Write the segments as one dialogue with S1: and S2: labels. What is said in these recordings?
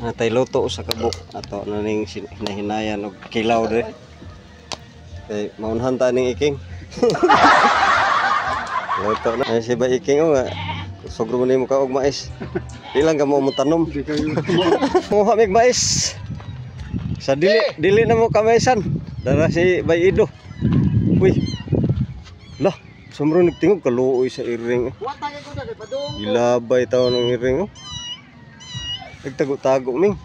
S1: Natay luto sa kabuk ato na ning hinahinayan og kilaw dre. Kay maunhan ta ning iking. Luto na. Ay, si ba iking oh nga. Sugro mo nimo ka og mais. Di lang ka mo tanom.
S2: Di kayo
S1: Muha mig mais. Sa dili dili na mo kamaisan. Dara si Bay Ido. Uy. Lah, sumro nagtingog kaluoy sa iring. Gilabay taon ng iring oh. Nagtago-tago ming.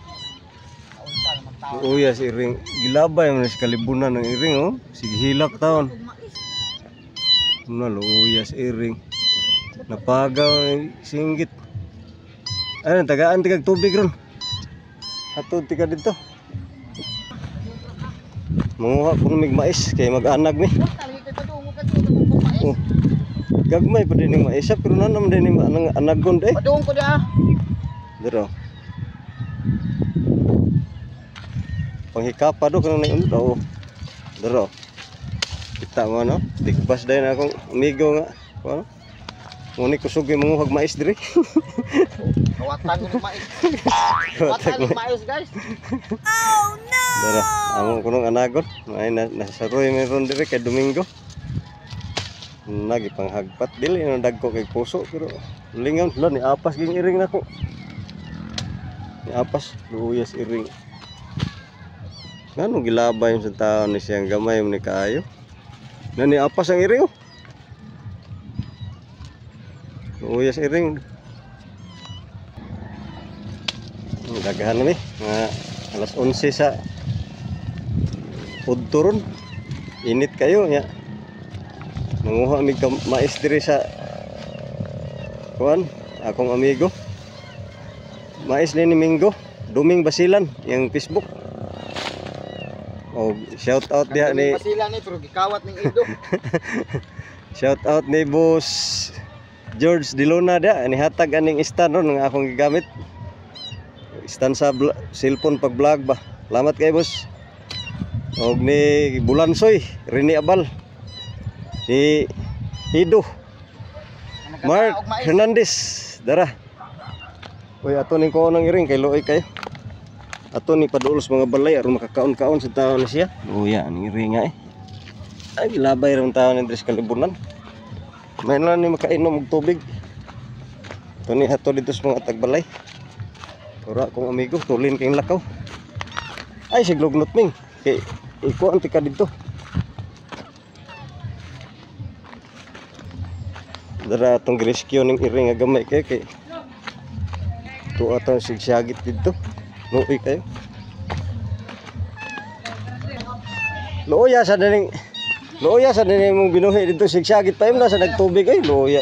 S1: Uya si iring. Gilabay man sa kalibunan ng iring oh. Sige hilak taon. Ano luya si iring. Napagaw ng singgit. Ayun, tagaan tigag tubig ron. Atod tika dito. Manguha ko mig mais kay mag-anag mi. Oh. Gagmay pa din ning mais pero nanam din ning anang anagon de.
S3: Padung ko da.
S1: Dero. Panghikapa do kanang ning oh. Dero. Kita mo no, tigbas dayon akong amigo nga. Ano? Ngunit kusog yung manguhag mais diri.
S3: Kawatan ko mais. Kawatan ko mais, guys.
S1: Dara, amo kunong anagon. Ay na nasaroy meron diri kay Domingo. Nagipanghagpat dili no dagko kay puso pero lingon lo ni apas ging iring nako. Ni apas luyas iring. Ngano gilabay sa tao ni siyang gamay man ni kaayo. Na ni apas ang iring oh. Luyas iring. Daghan na mi mga alas 11 sa udto ron. Init kayo nya. Nanguha mi mais diri sa kuan akong amigo. Mais ni Minggo, Duming Basilan, yang Facebook. Oh, shout out diha ni
S3: Basila ni pero gikawat ning Ido.
S1: Shout out ni Boss George Dilona diha nihatag aning stand ron nga akong gigamit. Stand sa cellphone pag vlog ba. Salamat kay boss. Og ni Bulansoy, Rene Abal. Ni Ido, Mark Hernandez, dara. Uy, ato ning kuon ng iring kay luoy kayo. Ato ni padulos mga balay aron makakaon-kaon sa tao ni siya. Luya ning iring nga eh. Ay gilabay ra tao ni diri sa kalibunan. May lang ni makainom og tubig. Ato ni ato dito sa mga tagbalay. Ora akong amigo, tulin kayong lakaw. Ay siglugnot ming. Kay ikuan ti ka dito. Dara atong rescue ning iring nga gamay kay kay tuwa atong sigsagit dito. Luoy kayo. Luoya sa dining luoya sa dining mong binuhi dito sigsagit pa na sa nagtubig ay luoya.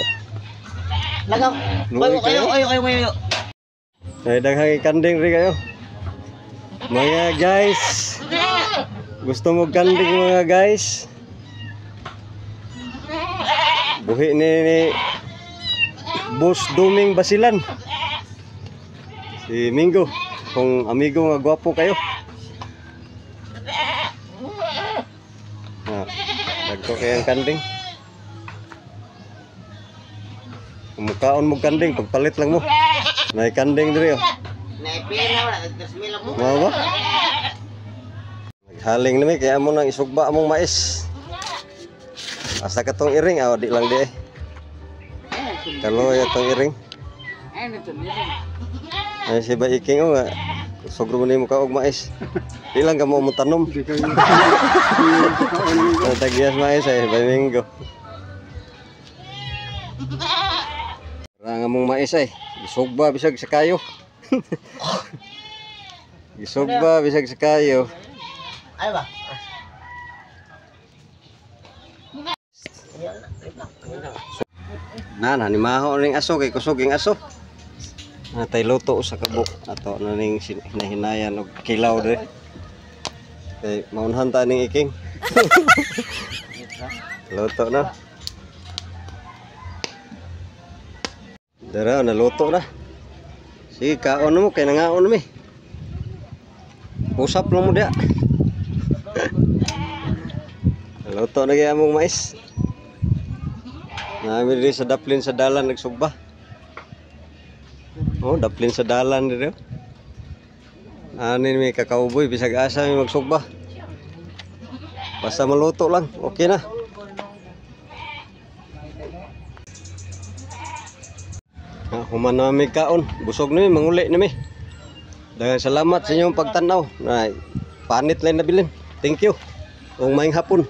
S3: Lagaw.
S1: Luoy kayo.
S3: Ayo ayo ayo.
S1: Ay daghang kanding ri kayo. Mga guys. Gusto mo kanding mga guys? Buhi ni Boss Duming Basilan. Si Minggo, kung amigo nga gwapo kayo. Na, dagko kayang kanding. Kung mukaon mo kanding, pagpalit lang mo. May kanding diri oh.
S3: Naipina wala nagdasmil mo.
S1: Mao ba? Naghaling nami kaya amo nang isugba among mais. Asa katong iring aw di lang di eh. Kaloy atong iring. Ay si ba iking oh nga. Sugro mo nimo ka og mais. Di lang ka mo tanom.
S2: Di kayo
S1: Tagyas mais ay bay Minggo. Ra nga mong mais ay isugba bisag sa kayo. Isugba bisag sa kayo.
S3: Ay ba?
S1: Na nimaho ning aso kay kusog ing aso. Natay luto sa kabuk ato na ning hinahinayan og kilaw dre. Kay maunhan ta ning iking. Luto na. Dara naluto na. Sige kaon mo kay nangaon mi. Usap lang mo diha. Luto na gyud among mais. Nami diri sa daplin sa dalan nagsugba. Oh, daplin sa dalan diri. Ani mi kakauboy, bisag asa mi magsugba. Basta maluto lang, okay na. Ah, human na mi kaon, busog na mi, manguli na mi. Daghang salamat sa inyong pagtanaw. Na panit lang nabilin. Thank you. Ug maayong hapon.